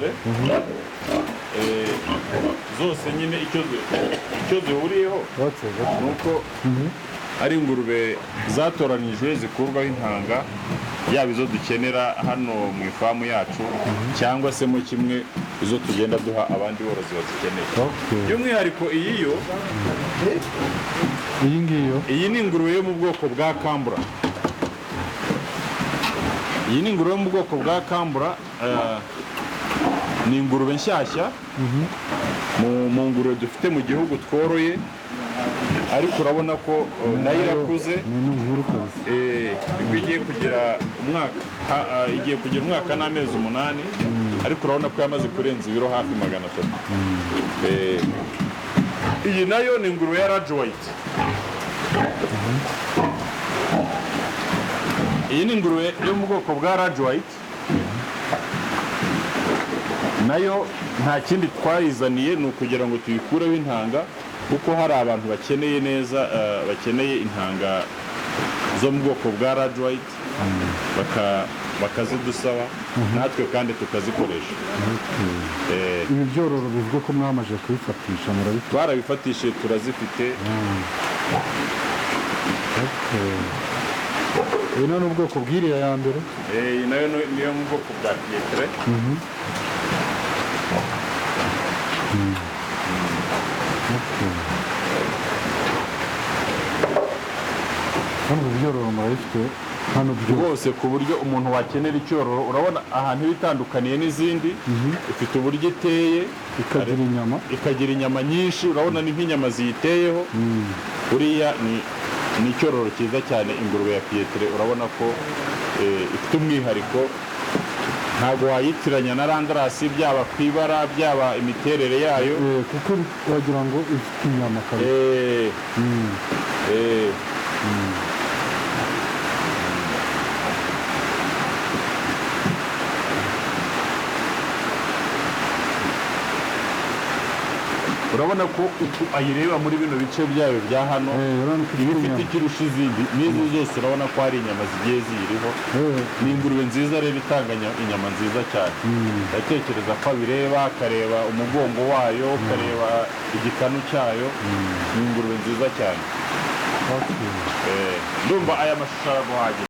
Piétrain. Zose nyine icyo zihuriyeho Gake gake. ni uko ari ingurube zatoranijwe zikurwaho intanga, yaba izo dukenera hano mu ifamu yacu cyangwa se mo kimwe izo tugenda duha abandi borozi bazikeneye. By'umwihariko iyi yo Iyi ngiyo? Iyi ni ingurube yo mu bwoko bwa Kambura. Iyi ni ingurube yo mu bwoko bwa Kambura, ni ingurube nshyashya mu ngurube dufite mu gihugu tworoye, ariko urabona ko nayo irakuze. Ni inkuru kabisa. Nibwo igiye kugira umwaka, igiye kugira umwaka n'amezi 8, ariko urabona ko yamaze kurenza ibiro hafi 300. Iyi nayo ni ingurube ya Large White. Iyi ni ingurube yo mu bwoko bwa Large White, nayo nta kindi twayizaniye ni ukugira ngo tuyikureho intanga, kuko hari abantu bakeneye neza, bakeneye intanga zo mu bwoko bwa Large White, bakazidusaba natwe kandi tukazikoresha. Ibi byororo bivuga ko mwamaze kubifatisha, murabifite? Twarabifatishije, turazifite. Ubu ni ubwoko bw'iriya ya mbere. Iyi nayo niyo mu bwoko bwa Piétrain. Hano ibi byororo murabifite hano byose? Rwose, ku buryo umuntu wakenera icyororo, urabona ahantu iba itandukaniye n'izindi, ifite uburyo iteye. Ikagira inyama. Ikagira inyama nyinshi, urabona ni nk'inyama ziyiteyeho. Buriya ni icyororo cyiza cyane ingurube ya Piétrain. Urabona ko ifite umwihariko, ntabwo wayitiranya na Landrace, byaba ku ibara, byaba imiterere yayo. Kuko wagira ngo ifite inyama kabisa. Urabona ko uku ayireba muri bino bice byayo bya hano, Urabona ko iba ifite ifite inyama. Ikirusha izindi, n'izi zose urabona ko hari inyama zigiye ziyiriho. Ni ingurube nziza rero itanga inyama nziza cyane. Ndatekereza ko abireba, akareba umugongo wayo, akareba igikanu cyayo. Ni ingurube nziza cyane. Ndumva aya mashusho araguhagije.